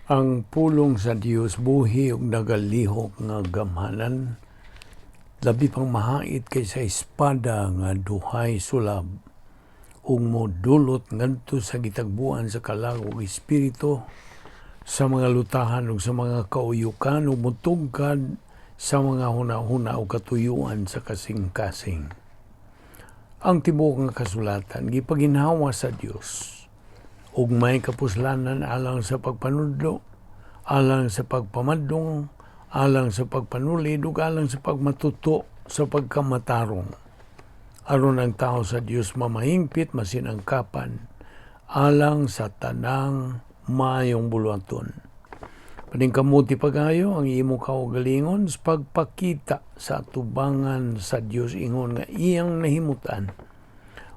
Ang pulong sa Dios buhi ug nagalihok nga gamhanan, labi pang mahait kaysa espada nga duhay sulab, ug modulot ngadto sa gitagbuan sa kalag ug espiritu, sa mga lutahan ug sa mga kauyukan, ug motugkad sa mga hunahuna ug katuyuan sa kasing-kasing. Ang tibuok nga kasulatan gipaginhawa sa Dios ug may kapuslanan alang sa pagpanudlo, alang sa pagpamadlong, alang sa pagpanulid ug alang sa pagmatuto sa pagkamatarong, aron ang tao sa Dios mamahingpit, masinangkapan alang sa tanang maayong buluhaton. Paningkamuti pag-ayo ang imo kaugalingon sa pagpakita sa atubangan sa Dios ingon nga iyang nahimutan.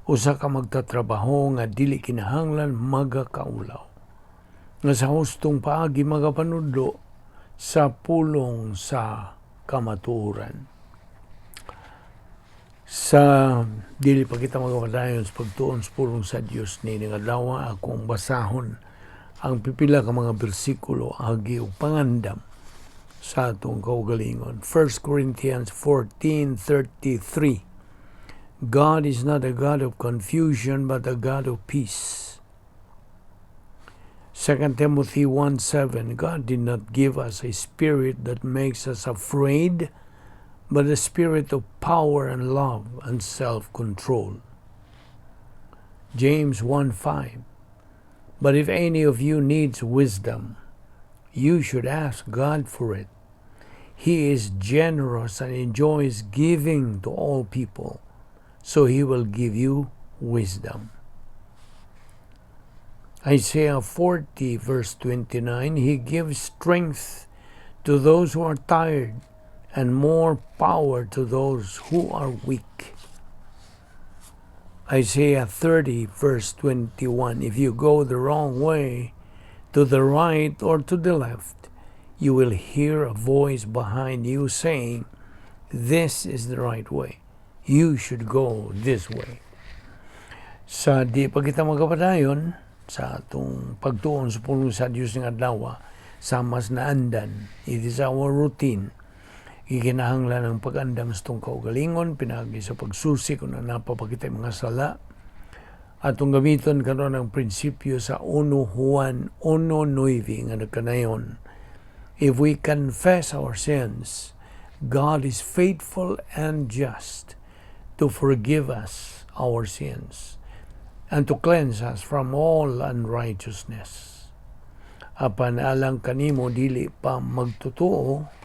Usa ka magtatrabaho nga dili kinahanglan magakaulaw, nga sa hustong paagi magapanudlo sa pulong sa kamatuoran. Sa dili pa kita magapadayon sa pagtuon sa pulong sa Dios niining adlaw, akong basahon ang pipila ka mga bersikulo agi og pangandam sa atong kaugalingon. 1 Corinthians 14:33. God is not a God of confusion, but a God of peace. 2 Timothy 1:7. God did not give us a spirit that makes us afraid, but a spirit of power and love and self-control. James 1:5. But if any of you needs wisdom, you should ask God for it. He is generous and enjoys giving to all people, so he will give you wisdom. Isaiah 40, verse 29. He gives strength to those who are tired and more power to those who are weak. Isaiah 30, verse 21. If you go the wrong way, to the right or to the left, you will hear a voice behind you saying, "This is the right way. You should go this way." Sa di pa kita magapadayon sa atong pagtuon sa pulong sa Dios ning adlaw, sa mas naandan, it is our routine. Gikinahanglan ang pag-andam sa atong kaugalingon pinaagi sa pagsusi kung naa pa ba kitay mga sala. Atong gamiton karon ang prinsipyo sa 1 Juan 1:9 nga nagkanayon: "If we confess our sins, God is faithful and just to forgive us our sins and to cleanse us from all unrighteousness." Apan alang kanimo dili pa magtotoo,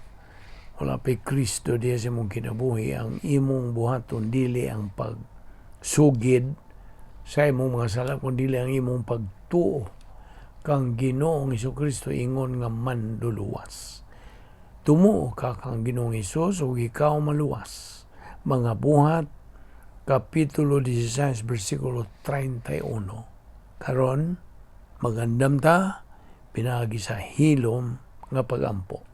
wala pa'y Kristo diya sa imong kinabuhi, ang imong buhaton dili ang pagsugid sa imong mga sala, kundi ang imong pagtuo kang Ginoong Kristo ingon nga manluluwas. Tumuo ka kang Ginoong Hesus ug ikaw maluwas. Mga Buhat Kapitulo 16 versikulo 31. Karon magandam ta pinaagi sa hilom nga pagampo.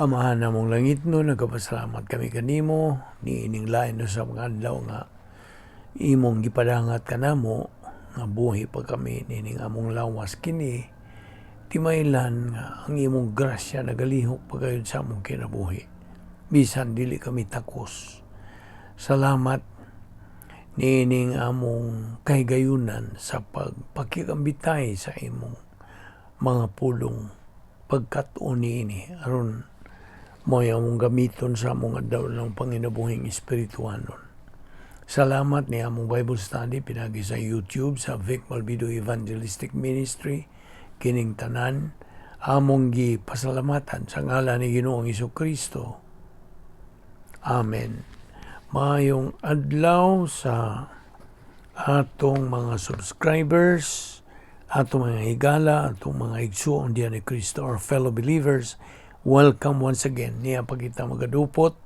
Amahan namong langitnon, nagapasalamat kami kanimo niining lain sa mga adlaw nga imong gipadangat kanamo nga buhi pa kami niining among lawas. Kini timaylan nga ang imong grasya nagalihok pagayod sa among kinabuhi bisan dili kami takos. Salamat niining among kahigayunan sa pagpakikambitay sa imong mga pulong pagkat-on niini aron mo'y among gamiton sa among adlaw ng panginabuhing espirituhanon. Salamat ni among Bible study pinagi sa YouTube sa Vic Malvido Evangelistic Ministry. Kining tanan among gipasalamatan sa ngalan ni Ginoong Kristo. Amen. Maayong adlaw sa atong mga subscribers, atong mga higala, atong mga igsuon diyan ni Kristo, our fellow believers. Welcome once again. Niya pa kita magadupot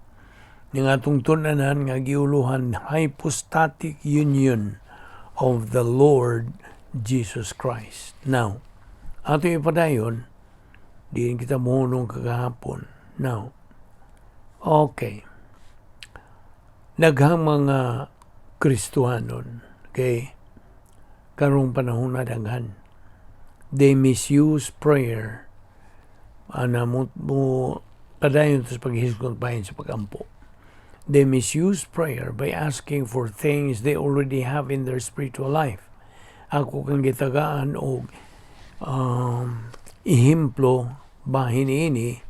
ning atong tun-anan nga giuluhan Hypostatic Union of the Lord Jesus Christ. Now, Ato ipadayon, diin kita mohunong kagahapon. Now, okay. Daghang mga Kristohanon, okay, karong panahon na daghan, they misuse prayer. Ana mo padayon sa paghisgot bahin sa pagampo. They misuse prayer by asking for things they already have in their spiritual life. Ako kang gitagaan og ehemplo bahin ini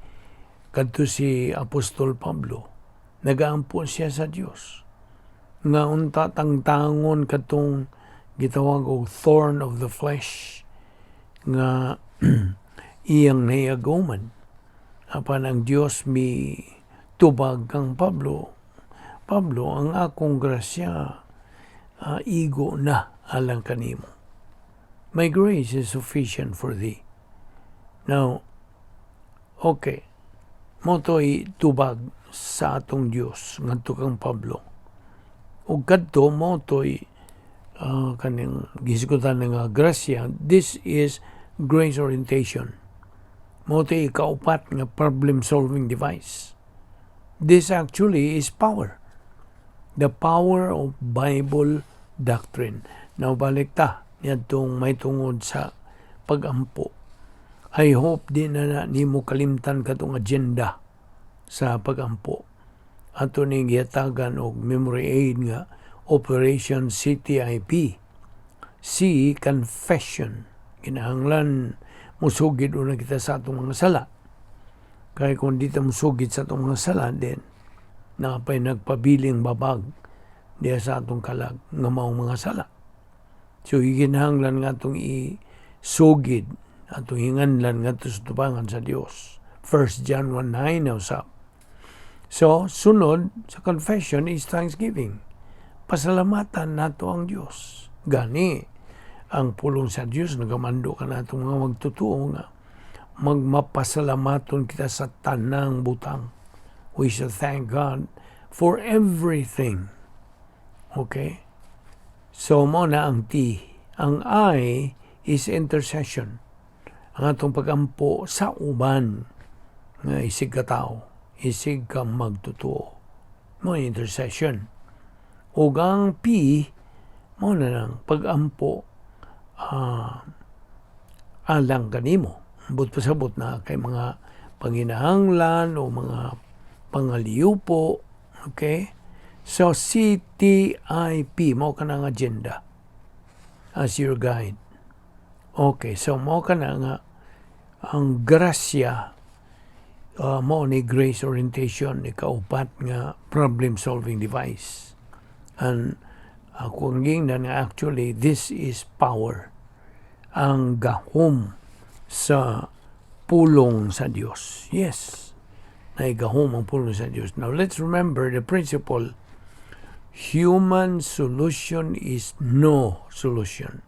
kadto si Apostol Pablo. Nagaampo siya sa Dios nga unta tangtangon katong gitawag og thorn of the flesh nga iyang nahiaguman. Apan ang Dios mi tubag kang Pablo, "Pablo, ang akong grasya igo na alang kanimo. My grace is sufficient for thee." Now, okay. Mao to'y tubag sa atong Dios ngadto kang Pablo. Ug kadto mao to'y kaning gihisgutan nga grasya. This is grace orientation. Mao to'y ikaupat nga problem solving device. This actually is power. The power of Bible doctrine. Now balik ta niadtong may tungod sa pagampo. I hope di na nimo kalimtan katong agenda sa pagampo. Ato ning gihatagan og memory aid nga Operation CTIP. C, confession. Kinahanglan musugid una kita sa atong mga sala. Kaya kung di ta musugid sa atong mga sala, then napay nagpabiling babag diya sa atong kalag nga maong mga sala. So gikinahanglan nga atong isugid, atong hinganlan ngadto sa tubangan sa Dios. 1 John 1:9 usab. So, sunod sa confession is thanksgiving. Pasalamatan nato ang Dios. Gani, ang pulong sa Dios nagamando ka natong mga magtotoo nga magmapasalamaton kita sa tanang butang. We shall thank God for everything. Okay? So, mao na ang T. Ang I is intercession. Ang atong pagampo sa uban nga isig ka tao, isig ka magtotoo. Mao intercession. Ug ang P, mao na lang pagampo alang kanimo. But pasabot na kay mga panginahanglan o mga pangaliyupo. Okay? So, CTIP, mao ka na ang agenda as your guide. Okay, so mao ka na nga ang grasya, mao ni grace orientation, ikaupat nga problem solving device. And ako ang gingnan nga actually this is power. Ang gahom sa pulong sa Dios. Yes, naigahom ang pulong sa Dios. Now let's remember the principle: human solution is no solution.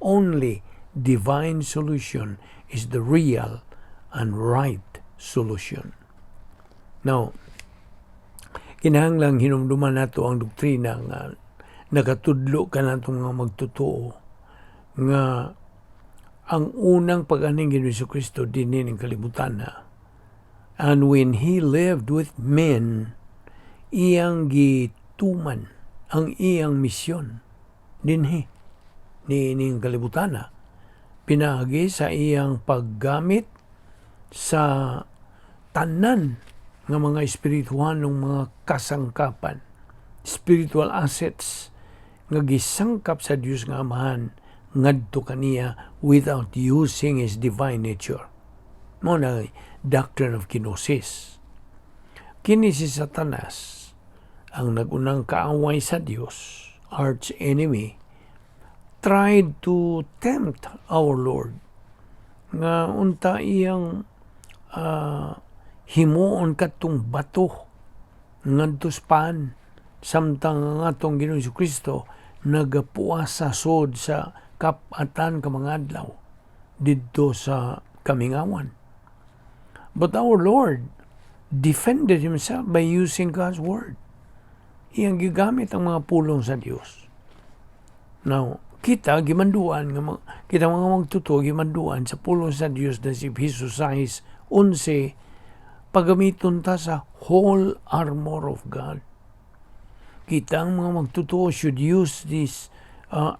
Only divine solution is the real and right solution. Now, kinahanglang hinumduman nato ang doktrina nga nakatudlo ka natong mga magtotoo nga ang unang pag-anhi ni Jesu Kristo dinhi ning kalibutan na. And when He lived with men, iyang gituman ang iyang misyon dinhi ni ning kalibutan pinaagi sa iyang paggamit sa tanan nga mga espirituhanong mga kasangkapan, spiritual assets nga gisangkap sa Dios nga Amahan ngadto kaniya without using his divine nature. Mao na doctrine of kenosis. Kini si Satanas ang nagunang kaaway sa Dios, arch enemy, tried to tempt our Lord nga unta iyang himuon kadtong bato ngadto sa pan samtang ang atong Ginoong Kristo nagapuasa sod sa kap-atan ka mga adlaw didto sa kamingawan. But our Lord defended himself by using God's word. Iyang gigamit ang mga pulong sa Dios. Now, Kita gimanduan nga kita mga magtotoo gimanduan sa pulong sa Dios na si Efeso 6:11, pagamiton ta sa whole armor of God. Kita ang mga magtotoo should use this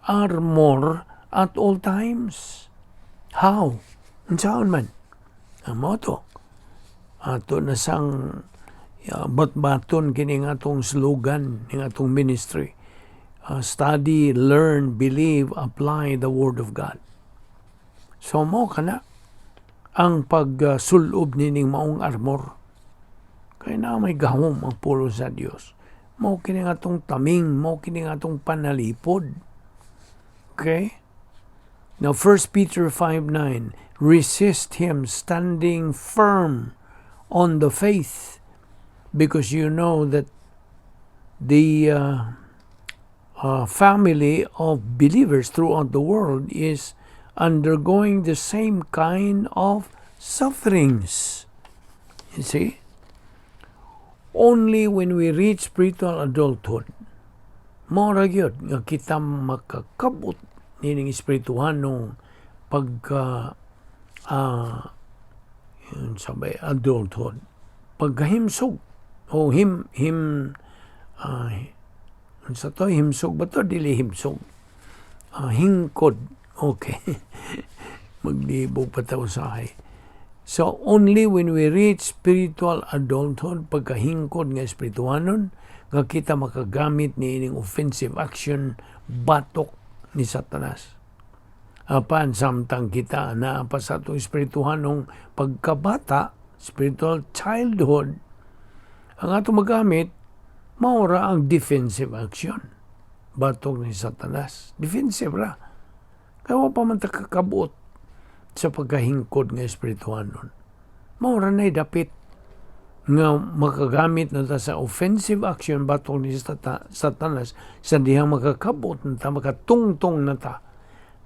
armor at all times. How? Unsaon man? Ang mao to. Ato na sang batbaton kini nga atong slogan ning atong ministry. Study, learn, believe, apply the Word of God. So mao kana ang pagsulob nining maong armor. Kay naa may gahom ang pulong sa Dios. Mao kini nga atong taming, mao kini nga atong panalipod. Okay? Now, 1 Peter 5:9, "Resist him, standing firm on the faith, because you know that the family of believers throughout the world is undergoing the same kind of sufferings." You see? Only when we reach spiritual adulthood, mao ra gyud nga kita makakabot nining espirituhanong pagka yun sabay adulthood, pagkahimsog o him him unsa to, himsog ba to, dili himsog, hingkod, okay, maglibog pa ta usahay. So only when we reach spiritual adulthood, pagkahingkod nga espirituhanon, nga kita makagamit ni ining offensive action batok ni Satanas. Apan samtang kita naa pa sa atong espirituhanong pagkabata, spiritual childhood, ang atong magamit mao ra ang defensive action batok ni Satanas. Defensive ra. Kaya wa pa man ta kakabot sa pagkahingkod nga espirituhanon. Mao ra na'y dapit nga makagamit na ta sa offensive action batok ni Satanas sa dihang makakabot na ta, makatungtong na ta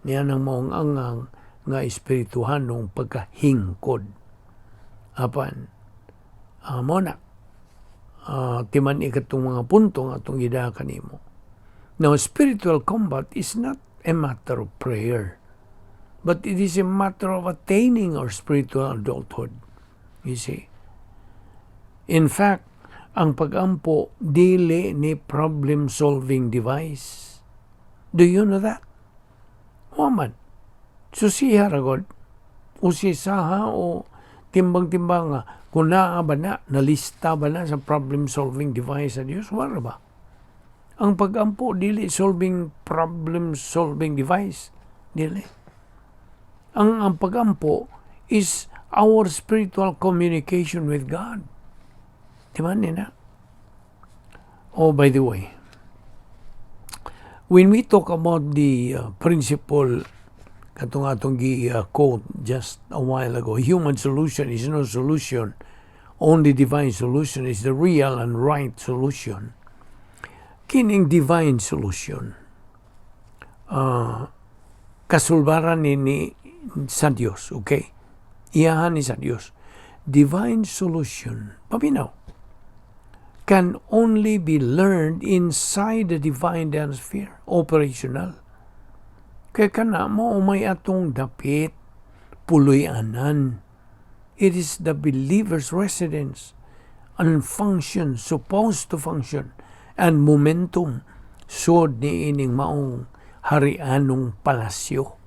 niya ng maong angang nga espirituhanong pagkahingkod. Apan, mao na, timan ikatong mga punto nga atong gidaha kanimo. Now, spiritual combat is not a matter of prayer, but it is a matter of attaining our spiritual adulthood. You see? In fact, ang pagampo dili ni problem-solving device. Do you know that? Wa man. Susiha ra god. Usisaha o timbang-timbang nga kung naa ba na, nalista ba na sa problem-solving device sa Dios, wala ba? Ang pagampo dili solving problem-solving device. Dili. Ang pagampo is our spiritual communication with God. Di ba nina? Oh, by the way, when we talk about the principle katong atong gi-quote just a while ago, human solution is no solution. Only divine solution is the real and right solution. Kining divine solution, kasulbaran ni sa Dios, okay? Iyahan ni sa Dios. Divine solution, paminaw, can only be learned inside the divine sphere, operational. Kaya kana mao may atong dapit puloy-anan. It is the believer's residence and function, supposed to function, and momentum sud ni ining maong harianong palasyo.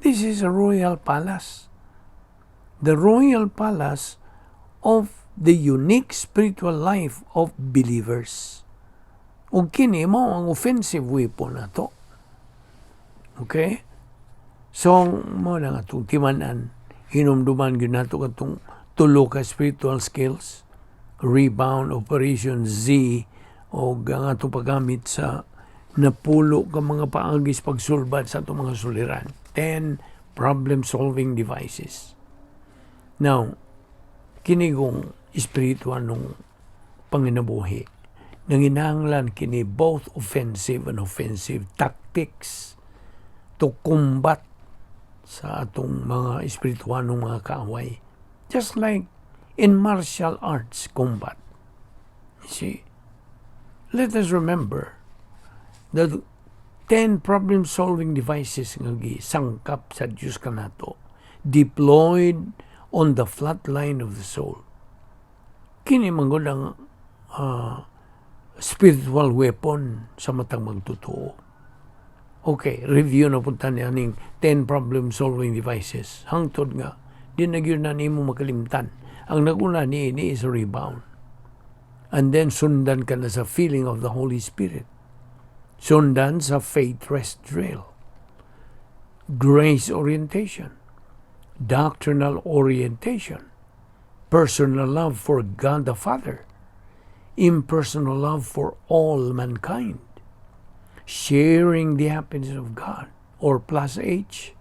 This is a royal palace. The royal palace of the unique spiritual life of believers. Ug kini mao ang offensive weapon nato. Okay? So, mao na nga atong timan-an, hinumduman gyud nato katong tulo ka spiritual skills, rebound, Operation Z, o ang atong paggamit sa napulo ka mga paagis pagsulbad sa atong mga suliran. 10 problem-solving devices. Now, kinigong espiritual nung panginabuhi, nanginahanglan kini both offensive and offensive tactics to combat sa atong mga espirituanong mga kaaway. Just like in martial arts combat. You see? Let us remember that 10 problem-solving devices nga gisangkap sa Dios kanato, deployed on the flat line of the soul. Kini man gud ang spiritual weapon sa matag magtotoo. Okay, review na punta niya ning 10 problem-solving devices. Hangtod nga di na gyud na nimo makalimtan. Ang naguna ni ini is rebound. And then sundan ka na sa feeling of the Holy Spirit. Sundan sa faith rest drill. Grace orientation. Doctrinal orientation. Personal love for God the Father. Impersonal love for all mankind. Sharing the happiness of God, or plus H.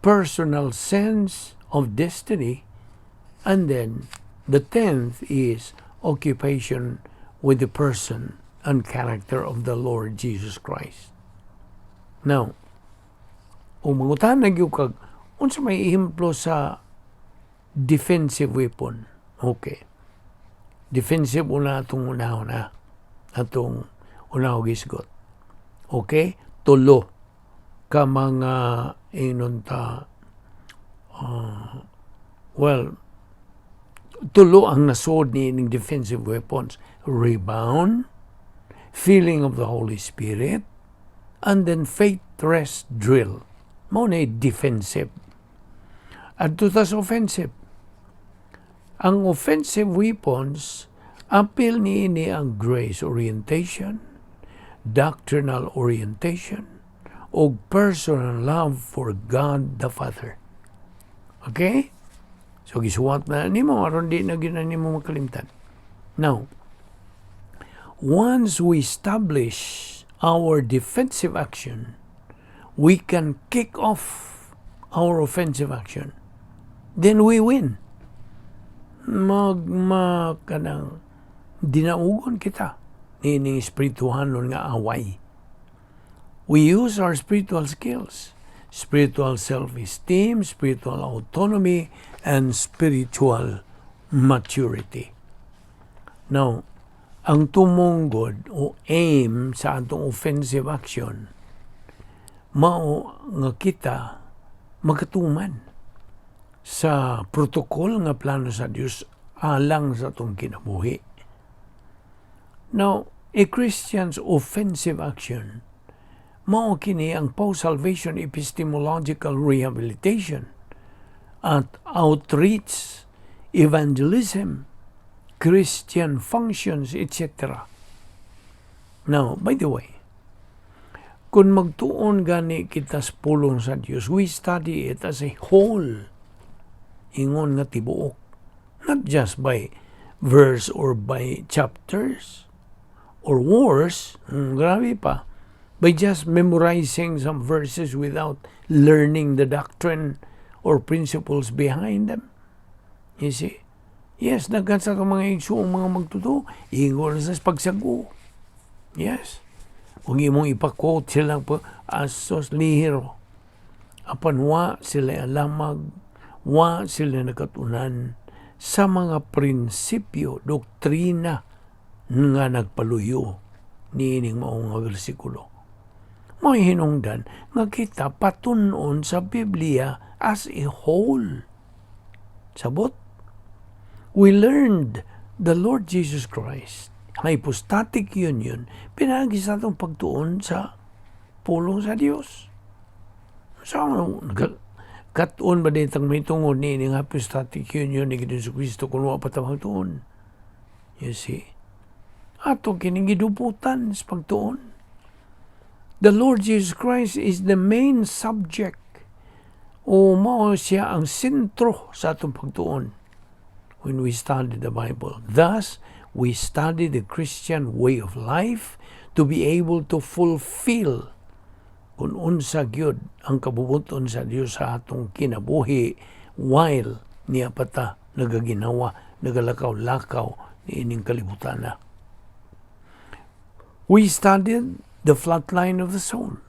Personal sense of destiny. And then the 10th is occupation with the person and character of the Lord Jesus Christ. Now, kung mangutana gyud kag unsa may ehemplo sa defensive weapon? Okay. Defensive una atong unahon na. Atong unahon gisgot. Okay? Tulo ka mga ingnon ta, well, tulo ang nasod ni ining defensive weapons: rebound, feeling of the Holy Spirit, and then faith rest drill. Mao na defensive. Adto ta sa offensive. Ang offensive weapons, apil ni ini ang grace orientation, doctrinal orientation, o personal love for God the Father. Okay? So gisuwat na nimo aron di na gyud na nimo makalimtan. Now, once we establish our defensive action, we can kick off our offensive action. Then we win. Mag ma kanang dinaugon kita niining espirituhanon nga away. We use our spiritual skills, spiritual self-esteem, spiritual autonomy, and spiritual maturity. Now, ang tumong gud o aim sa atong offensive action mao nga kita makatuman sa protocol nga plano sa Dios alang sa atong kinabuhi. Now, a Christian's offensive action mao kini ang post-salvation epistemological rehabilitation at outreach, evangelism, Christian functions, etc. Now, by the way, kung magtuon gani kita sa pulong sa Dios, we study it as a whole. Ingon nga tibuok. Not just by verse or by chapters. Or worse, grabe pa, by just memorizing some verses without learning the doctrine or principles behind them. You see? Yes, daghan sa mga igsuong mga magtotoo, ingon sa pagsago. Yes. Kung imong ipa-quote sila po, asos lihiro. Apan wa sila alamag, wa sila nakatunan sa mga prinsipyo, doktrina nga nagpaluyo niining mao nga bersikulo. May hinungdan nga kita patun-on sa Biblia as a whole. Sabot? We learned the Lord Jesus Christ, hypostatic union, pinaagi sa atong pagtuon sa pulong sa Dios. So, kat-on ba din tang may tungod ni ning hypostatic union ni Jesu Kristo kung wa pa ta magtuon? You see? Ato kining giduputan sa pagtuon. The Lord Jesus Christ is the main subject o mao siya ang sentro sa atong pagtuon when we study the Bible. Thus, we study the Christian way of life to be able to fulfill kung unsa gyud ang kabubuton sa Dios sa atong kinabuhi while niya pa ta nagaginawa, nagalakaw-lakaw niining kalibutan na. We studied the flat line of the soul.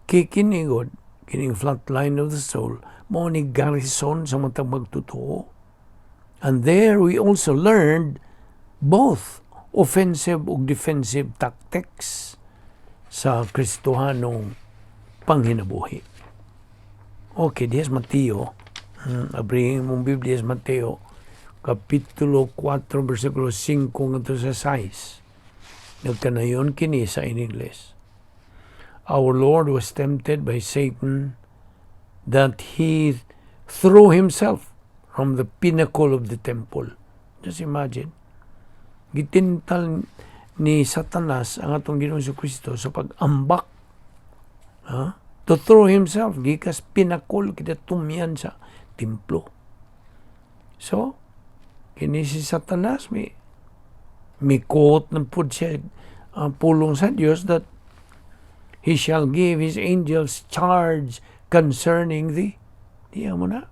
Kay kini gud, kining flat line of the soul, mao ni garrison sa matag magtotoo. And there we also learned both offensive ug defensive tactics. Sa Kristohanong panghinabuhi. Okay, diha sa Mateo, abrihin mong Biblia sa Mateo, Kapitulo 4, versikulo 5 ngadto sa 6. Nagkanayon kini sa in English. Our Lord was tempted by Satan that he threw himself from the pinnacle of the temple. Just imagine. Gitintal ni Satanas ang atong Ginoong Kristo sa pag-ambak. Ha? To throw himself gikas pinnacle, kita tumyan sa templo. So, kini si Satanas mi quote ng pud siya pulong sa Dios that he shall give his angels charge concerning thee. Diya mo na.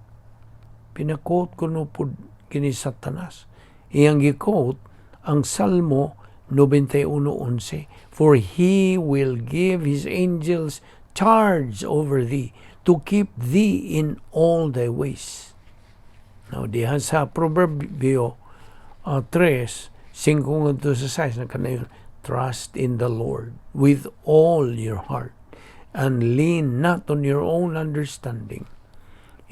Pina-quote ko no pud kini Satanas. Iyang gi-quote ang Salmo 91:11. "For he will give his angels charge over thee to keep thee in all thy ways." Now, diha sa Proverbio 3, 5 ngadto sa 6, nakanayon, "Trust in the Lord with all your heart and lean not on your own understanding.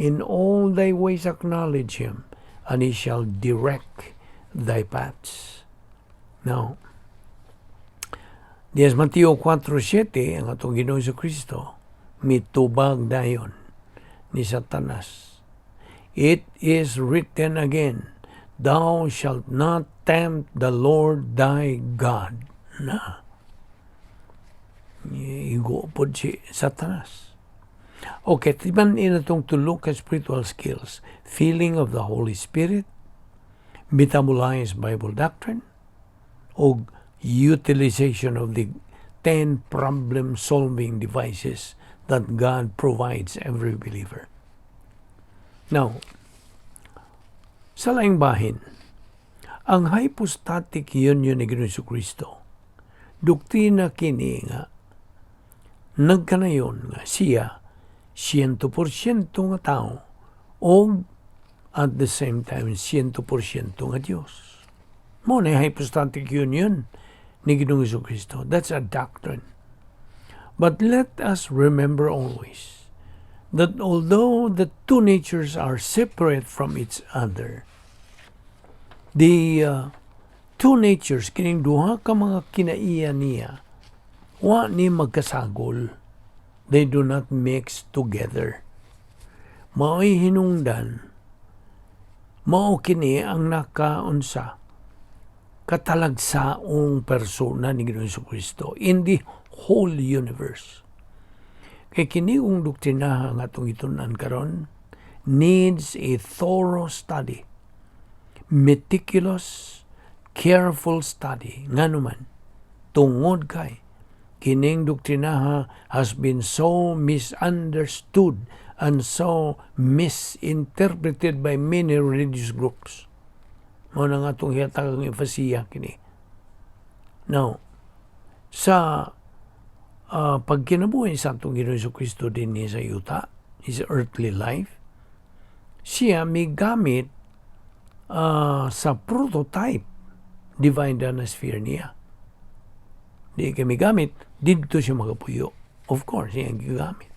In all thy ways acknowledge him, and he shall direct thy paths." Now, diha sa Mateo 4:7, ang atong Ginoong Kristo, mitubag dayon ni Satanas. "It is written again, 'Thou shalt not tempt the Lord thy God.'" Na. Igo po si Satanas. Okay, timan ina itong to look at spiritual skills: filling of the Holy Spirit, metabolized Bible doctrine, o utilization of the 10 problem-solving devices that God provides every believer. Now, sa laing bahin, ang hypostatic union ni Ginoong Kristo, doktrina kini nga nagkanayon nga siya 100% nga tao o at the same time 100% nga Diyos. Mao na hypostatic union ni Ginoong Kristo. That's a doctrine. But let us remember always that although the two natures are separate from each other, the two natures, kining duha ka mga kinaiya niya, wa ni magkasagol. They do not mix together. Mao'y hinungdan, mao kini ang nakaunsa katalagsaong persona ni Ginoong Kristo in the whole universe. Kay kini kung doktrinaha nga atong gitun-an karon needs a thorough study, meticulous, careful study. Ngano man, tungod kay kining doktrinaha has been so misunderstood and so misinterpreted by many religious groups. Mao na nga itong hiyatagang emphasia kini. Now, sa pagkinabuhi sa atong Ginoong Kristo dinhi sa yuta, his earthly life, siya may gamit sa prototype divine sphere niya. Di kami gamit, didto siya makapuyo. Of course, siya ang gigamit.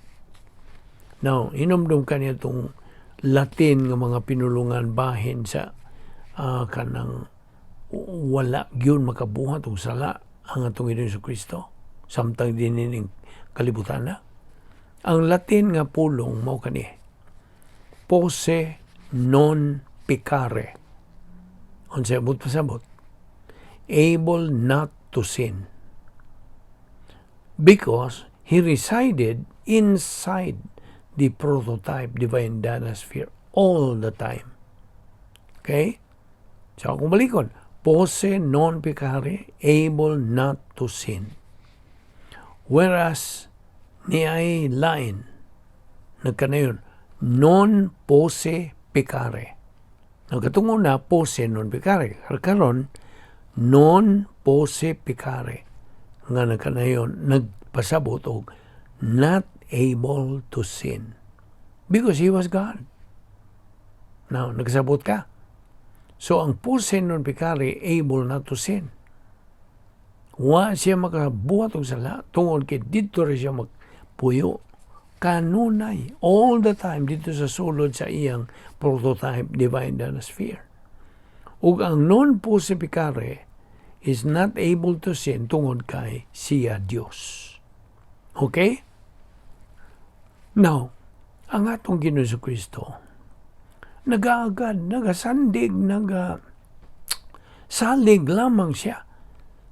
Now, hinumdum ka niya itong Latin nga mga pinulungan bahin sa kanang wala gyud makabuhat og sala ang atong Ginoong Kristo samtang dinhi ning kalibutan na. Ang Latin nga pulong mao kani: Posse non peccare. Unsa abot pasabot? Able not to sin. Because he resided inside the prototype divine sphere all the time. Okay? So kung balikon, posse non peccare, able not to sin. Whereas, niay lain, nagkanayon, non posse peccare. Nagkatungo na, posse non peccare. Karon, non posse peccare. Nga nagkanayon, nagpasabot og not able to sin. Because he was God. Now, nagsabot ka. So, ang posse non peccare, able not to sin. Wa siya makabuhat og sala tungod kay didto ra siya magpuyo kanunay, all the time, didto sa sulod sa iyang prototype divine sphere. Ug ang non posse peccare is not able to sin tungod kay siya Dios. Okay? Now, ang atong Ginoo Kristo nagaagad, nagasandig, naga salig lamang siya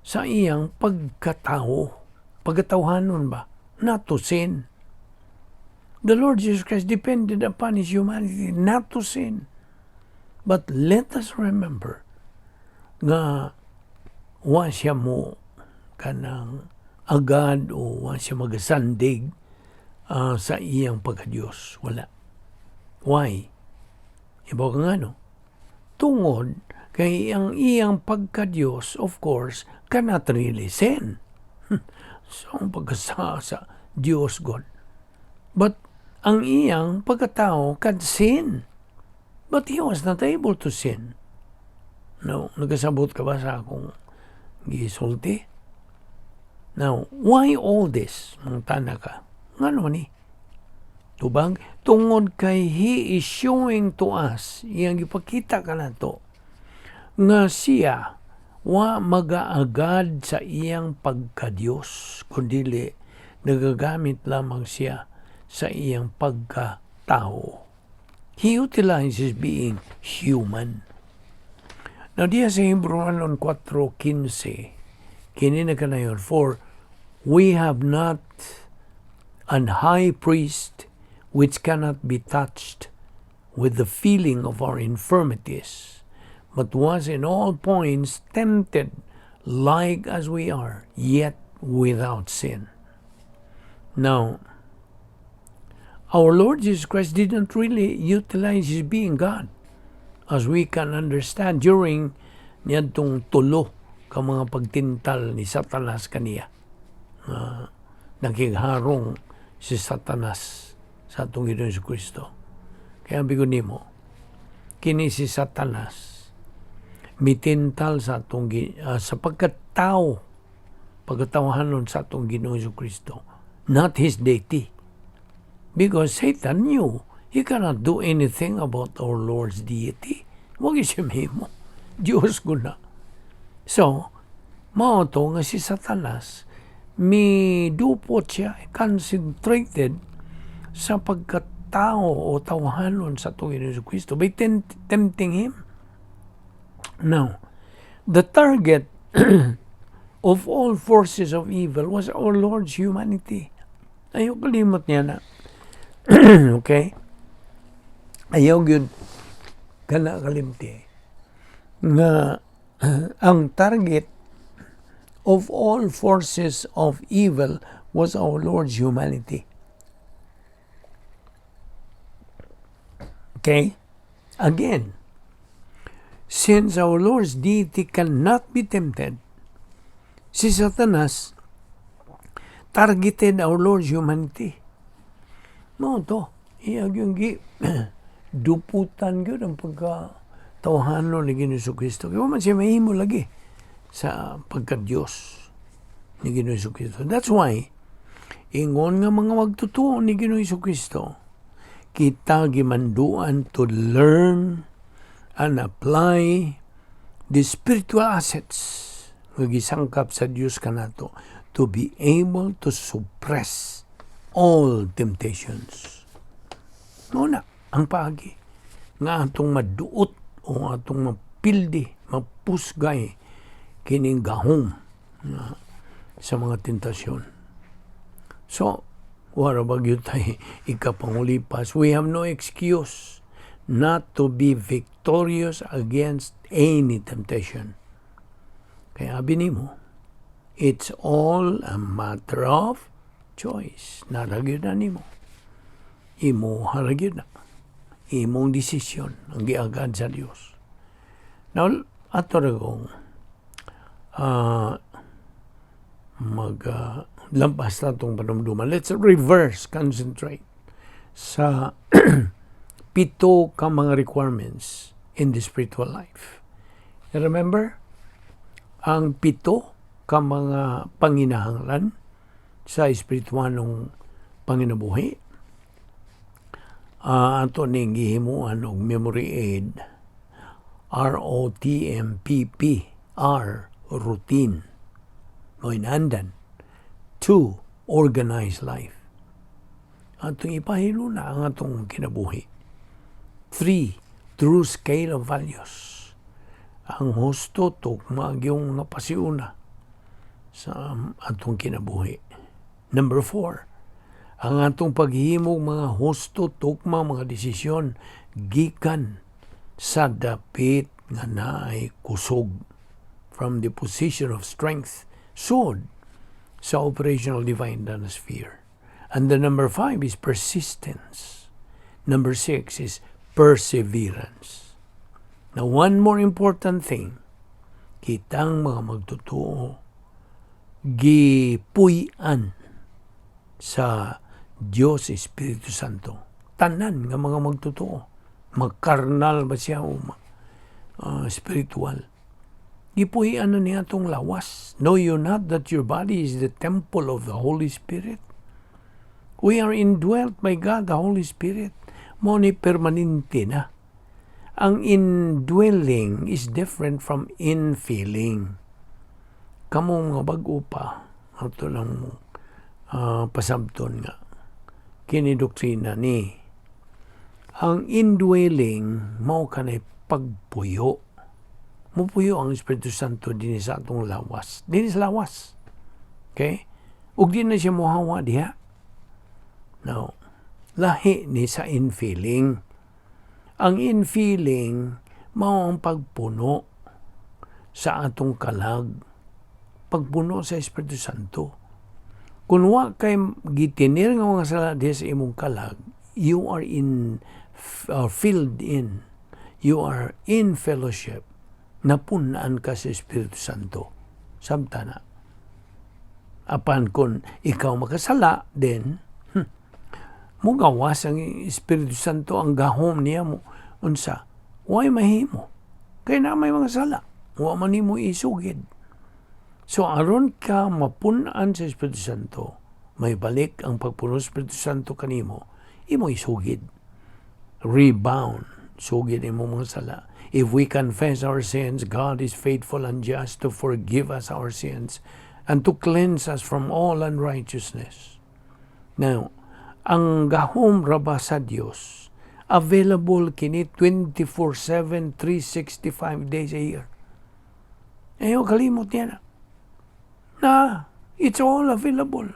sa iyang pagkatao. Pagkatawhanon ba? Not to sin. The Lord Jesus Christ depended upon His humanity not to sin. But let us remember nga wa siya mo kanang agad o wa siya magasandig sa iyang pagka-Diyos. Wala. Why? Ibaw ka nga, no? Tungod kay ang iyang pagka-Diyos, of course, cannot really sin. So, ang pagkasa sa Diyos God. But ang iyang pagkatao can sin. But he was not able to sin. No, nagkasabot ka ba sa akong gisulti? Now, why all this? Mangtana ka. Ngano ni? Tubag, tungod kay he is showing to us, iyang gipakita kanato, nga siya wa magaagad sa iyang pagka-Diyos, kundili nagagamit lamang siya sa iyang pagkatao. He utilizes being human. Now, diya sa Hebrew 4:15, kini na kanayon, "For we have not an high priest which cannot be touched with the feeling of our infirmities, but was in all points tempted like as we are, yet without sin." Now, our Lord Jesus Christ didn't really utilize his being God, as we can understand during niadtong tulo ka mga pagtintal ni Satanas kaniya. Nakigharong si Satanas sa atong Ginoong Kristo. Kaya bigon nimo, kini si Satanas mitintal sa atong sa pagkatao, pagkatawahanon sa atong Ginoong Kristo, not his deity. Because Satan knew he cannot do anything about our Lord's deity. Wag siya mahimo. Diyos ko na. So, mao to nga si Satanas, mi dupot siya, concentrated sa pagkatao o tawhanon sa atong Ginoong Kristo by tempting him. Now, the target of all forces of evil was our Lord's humanity. Ayaw kalimot niya na. Okay? Ayaw yun kana kalimti nga ang target of all forces of evil was our Lord's humanity. Okay? Again, since our Lord's deity cannot be tempted, si Satanas targeted our Lord's humanity. Mao to, iya yung gi duputan gyud ang pagka tawhanon ni Ginoong Kristo. Kaya man siya mahimo lagi sa pagka-Diyos ni Ginoong Kristo. That's why, ingon nga mga magtutuo ni Ginoong Kristo, kita gimanduan to learn and apply the spiritual assets nga gisangkap sa Dios kanato to be able to suppress all temptations. Mao na ang paagi nga atong maduot o atong mapildi, mapusgay kining gahom nga sa mga tentasyon. So, wala ba gyud tay ikapangulipas? We have no excuse not to be victorious against any temptation. Kaya abi nimo, it's all a matter of choice. Naa ra gyud na nimo. Imo ra gyud na. Imong desisyon ang giagad sa Dios. Now, ato ra kong mag lampas na itong panumduman. Let's reverse concentrate sa pito ka mga requirements in the spiritual life. You remember? Ang pito ka mga panginahanglan sa espirituanong panginabuhi. Ato ning gihimuan og memory aid, ROTMPP. R, routine. Moinandan. Two, organize life. Atong ipahiluna ang atong kinabuhi. Three, true scale of values. Ang husto tugma gyung nga pasiuna sa atong kinabuhi. Number four, ang atong paghimog mga husto tugma mga desisyon gikan sa dapit nga naay kusog, from the position of strength, sud sa operational divine sphere. And the number five is persistence. Number six is perseverance. Now, one more important thing, kitang mga magtotoo, gipuy-an sa Diyos Espiritu Santo. Tanan nga mga magtotoo. Magkarnal ba siya o spiritual. Gipuy-an na niya atong lawas. Know you not that your body is the temple of the Holy Spirit? We are indwelt by God, the Holy Spirit. Mao ni permanente na. Ang indwelling is different from infilling. Kamo nga bag-o pa, ato lang pasabton nga kini doktrina ni ang indwelling mao kanay pagpuyo. Mupuyo ang Espiritu Santo dinhi sa atong lawas, dinhi sa lawas, okay? Ug di na siya mohawa diha. Now, lahi ni sa infilling. Ang infilling mao ang pagpuno sa atong kalag, pagpuno sa Espiritu Santo. Kung wa kay gitinir nga mga sala diha sa imong kalag, you are in filled in. You are in fellowship. Napunan ka sa Espiritu Santo. Samta na. Apan kung ikaw makasala, then mugawas ang Espiritu Santo, ang gahom niya mo unsa way mahimo kay na may mga sala wa man nimo isugid. So aron ka mapun-an sa Espiritu Santo, may balik ang pagpuno sa Espiritu Santo kanimo, imo isugid. Rebound. Sugid imo mga sala. If we confess our sins, God is faithful and just to forgive us our sins and to cleanse us from all unrighteousness. Now, ang gahom ra ba sa Dios, available kini 24/7, 365 days a year. Ayaw kalimot niya na. Na, it's all available.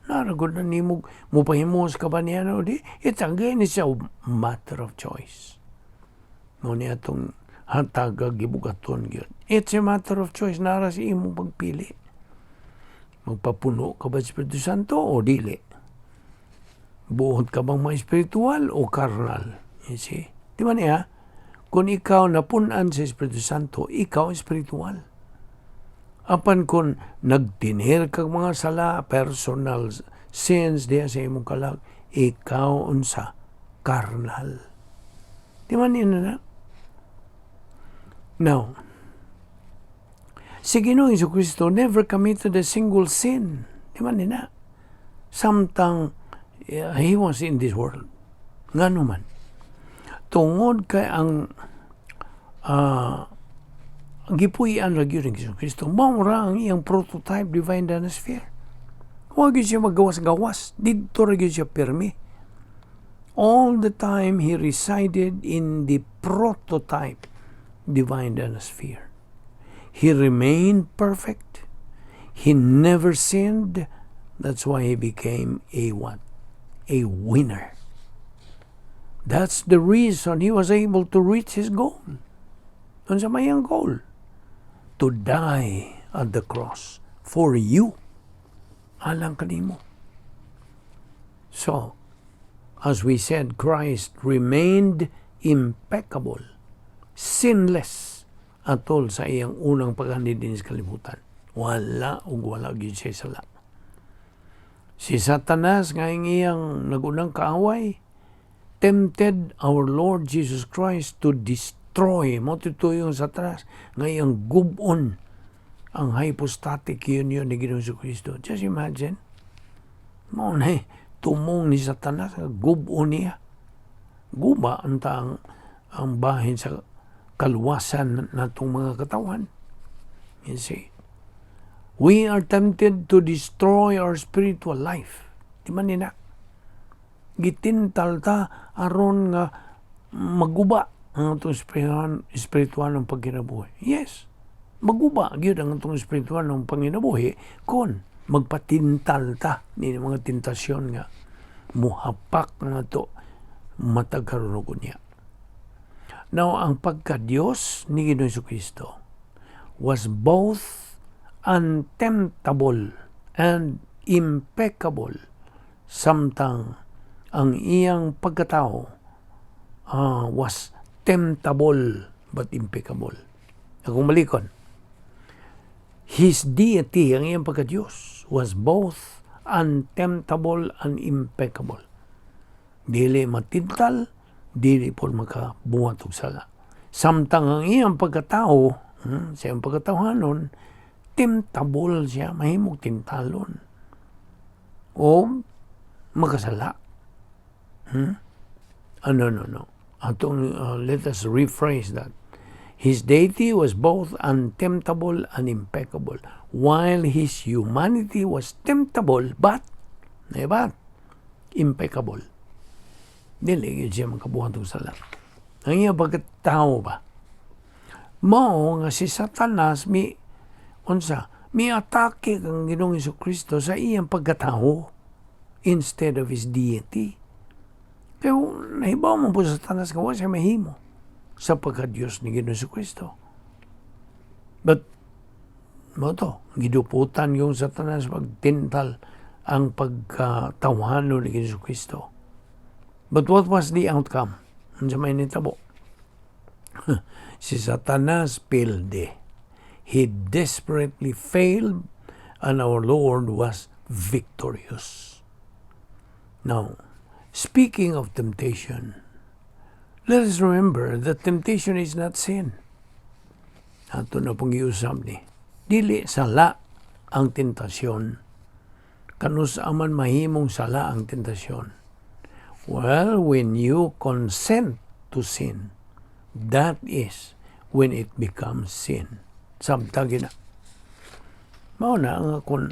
Naragod na nimo, mupahimos ka ba niya no? Di, it's again, it's a matter of choice. Mao ni atong hataga gibugaton gyud. It's a matter of choice, nara sa imong pagpili. Magpapuno ka ba sa Espiritu Santo o dili? Buot ka bang ma-espiritual o karnal? You see? Di ba niya? Kung ikaw napunan sa Espiritu Santo, ikaw espiritual. Apan kung nagtinir kag mga sala, personal sins diya sa imong kalag, ikaw unsa? Karnal. Di man niya na? Now, si Ginoong Kristo never committed a single sin. Di man niya? Samtang he was in this world. Ngano man? Tungod kay ang gipuy-an ra gyud ang Hesus Kristo. Mao ra ang iyang prototype divine dinosphere. Wa gyud siya magawas-gawas. Didto ra gyud siya pirmi. All the time he resided in the prototype divine dinosphere. He remained perfect. He never sinned. That's why he became a what? A winner. That's the reason he was able to reach his goal. Unsa may ang goal? To die at the cross for you. Alang kanimo. So, as we said, Christ remained impeccable, sinless, atol sa iyang unang pag-anhi din sa kalibutan. Wala ug wala gyud siya sala. Si Satanas nga ang iyang nagunang kaaway, tempted our Lord Jesus Christ to destroy, mao yung Satanas nga iyang gubon. Ang hypostatic union ni Ginoong Kristo. Just imagine. Mao na tumong ni Satanas, gubo niya. Guba ang ang bahin sa kaluwasan natong mga katawan. You see? We are tempted to destroy our spiritual life. Di man nina? Gitintal ta aron nga maguba ang atong spiritual ng pagkinabuhi. Yes. Maguba gyud ang atong spiritual ng panginabuhi kung magpatintal ta ni mga tentasyon nga muhapak nga to matag karon niya. Now, ang pagka-Diyos ni Ginoong Kristo was both untemptable and impeccable, samtang ang iyang pagkatao was temptable but impeccable. Akong balikon. His deity, ang iyang pagka-Diyos, was both untemptable and impeccable. Dili matintal, dili po makabuhat og sala. Samtang ang iyang pagkatao, sa iyang pagkatawhanon, temptable siya, mahimong tintalon. O makasala. Ah, no. Atong, let us rephrase that. His deity was both untemptable and impeccable, while his humanity was temptable, but impeccable. Dili gyud siya makabuhat og sala. Ang iya pagkatao ba? Mao nga si Satanas mi unsa mi atake kang Ginoong Kristo sa iyang pagkatao instead of his deity. Kaya nahibaw mo po sa Satanas nga wa siya mahimo sa pagka-Diyos ni Ginoong Kristo. But mao to, giduputan yung Satanas pagtintal ang pagkatawhano ni Ginoong Kristo. But what was the outcome? Unsa may nitabo? Si Satanas pilde. He desperately failed and our Lord was victorious. Now, speaking of temptation, let us remember that temptation is not sin. Ato na pong giusab ni. Dili sala ang tentasyon. Kanus-a man mahimong sala ang tentasyon? Well, when you consent to sin, that is when it becomes sin. Samtang gina. Mao na nga kung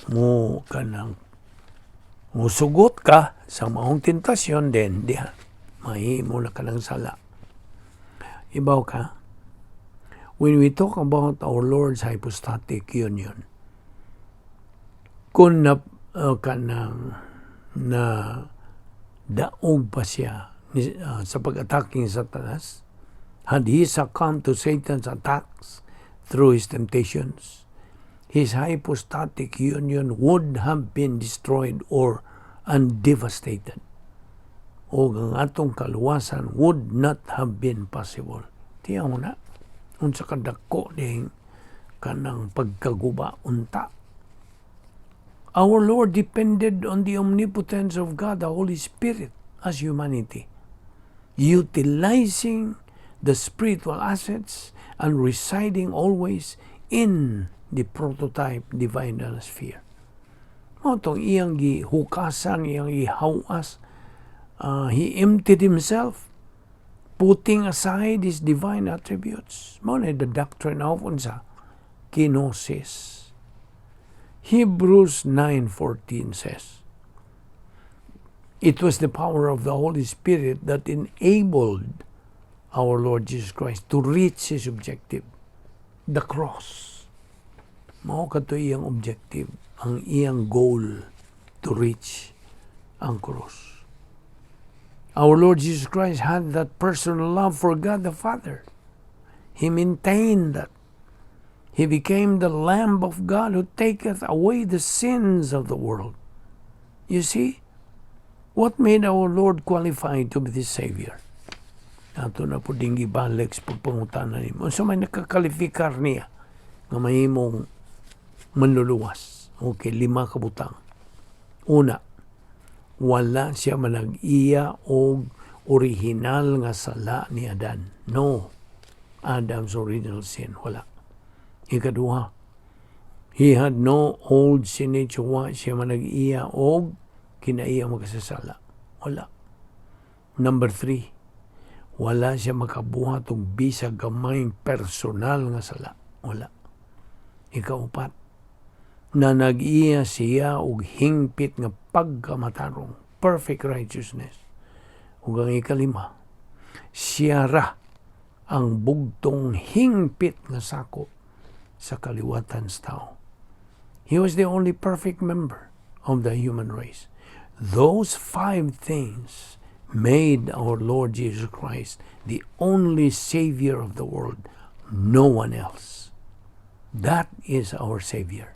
mo kanang musugot ka sa maong tentasyon, then diha mahimo na ka ng sala. Ibaw ka, when we talk about our Lord's hypostatic union, kung na kanang na daog pa siya sa pag-atake ni Satanas, had he succumbed to Satan's attacks through his temptations, his hypostatic union would have been destroyed or and devastated. O ang atong kaluwasan would not have been possible. Tiyaw na, unsa kadako ding kanang pagkaguba unta. Our Lord depended on the omnipotence of God, the Holy Spirit, as humanity, utilizing the spiritual assets and residing always in the prototype divine sphere. Mao tong iyang gihukasan, iyang gihawas. He emptied himself, putting aside his divine attributes. Mao na the doctrine of unsa? Kenosis. Hebrews 9:14 says, "It was the power of the Holy Spirit that enabled our Lord Jesus Christ to reach his objective, the cross." Mao kato iyang objective, ang iyang goal, to reach ang cross. Our Lord Jesus Christ had that personal love for God the Father. He maintained that. He became the Lamb of God who taketh away the sins of the world. You see, what made our Lord qualified to be the Savior? Ato na po ding gibalik sa pagpangutana nimo. Unsa may nakakalifikar niya nga mahimong manluluwas? Okay, lima ka butang. Una, wala siya manag-iya og original nga sala ni Adan. No. Adam's original sin. Wala. Ikaduha, He had no old sin nature. Wa siya manag-iya og kinaiya makasasala. Wala. Number three, wala siya makabuhat og bisag gamayng personal nga sala. Wala. Ikaupat, na nag-iya siya og hingpit nga pagkamatarong, perfect righteousness. Ug ang ikalima, siya ra ang bugtong hingpit nga sakop sa kaliwatan sa tao. He was the only perfect member of the human race. Those five things made our Lord Jesus Christ the only Savior of the world, no one else. That is our Savior.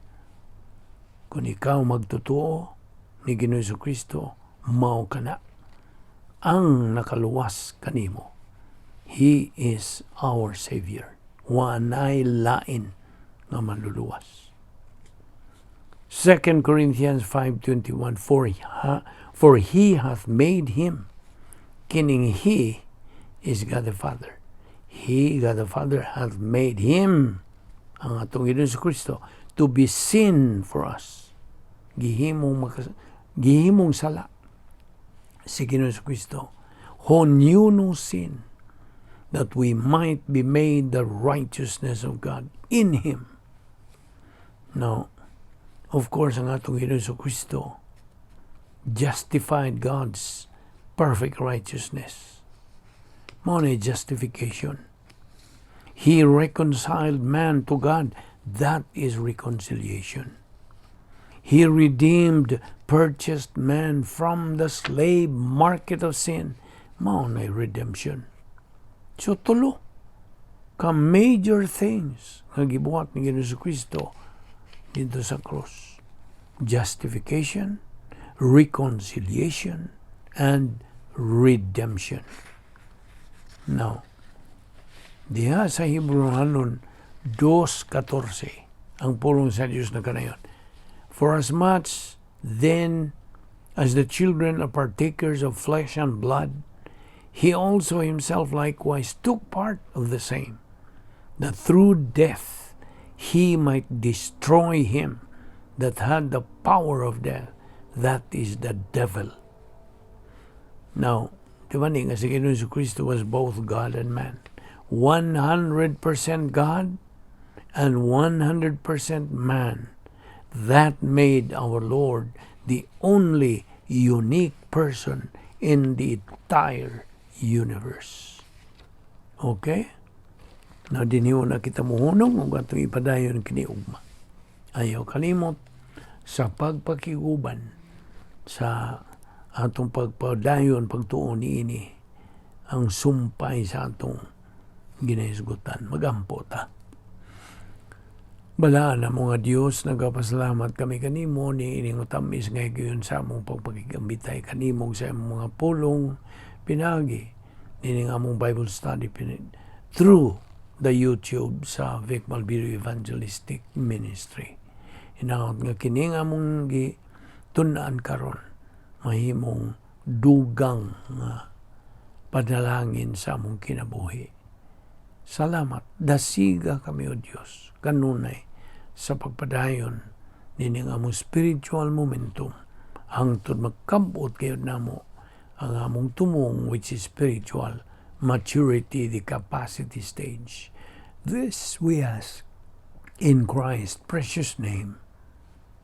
Kung ikaw magtotoo ni Ginoong Kristo, mao kana ang nakaluwas kanimo. He is our Savior. Walay lain nga manluluwas. 2 Corinthians 5:21, For he hath made him," kining "he" is God the Father. "He, God the Father, hath made him," ang atong Ginoong Kristo, "to be sin for us." Gihimong sala si Ginoong Kristo, "who knew no sin, that we might be made the righteousness of God in him." Now, of course, ang atong Ginoong Kristo justified God's perfect righteousness. Mao na justification. He reconciled man to God. That is reconciliation. He redeemed, purchased man from the slave market of sin. Mao na redemption. So tulo ka major things nga gibuhat ni Ginoong Kristo didto sa cross: justification, reconciliation, and redemption. Now, diha sa Hebreohanon 2.14, ang pulong sa Diyos na kanayon: "For as much then as the children are partakers of flesh and blood, he also himself likewise took part of the same, that through death he might destroy him that had the power of death, that is the devil." Now, di ba ni nga si Ginoong Kristo was both God and man? 100% God and 100% man. That made our Lord the only unique person in the entire universe. Okay? Now, dinhi na kita muhunong ug atong ipadayon kini ugma. Ayaw kalimot sa pagpakiguban sa atong pagpadayon pagtuo niini ang sumpay sa atong ginahisgutan. Magampo ta. Balaan na mga Dios, nagapasalamat kami kanimo ni ining utamis nga higayon sa among pagpakigambitay kanimo sa among mga pulong pinagi nining among Bible study through the YouTube sa Vic Malvido Evangelistic Ministry. Hinaot nga kining among gitun-an karon mahimong dugang nga padalangin sa among kinabuhi. Salamat. Dasiga kami, O Dios, kanunay sa pagpadayon nining among spiritual momentum hangtod magkabot gayud namo ang among tumong, which is spiritual maturity, the capacity stage. This we ask in Christ's precious name.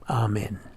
Amen.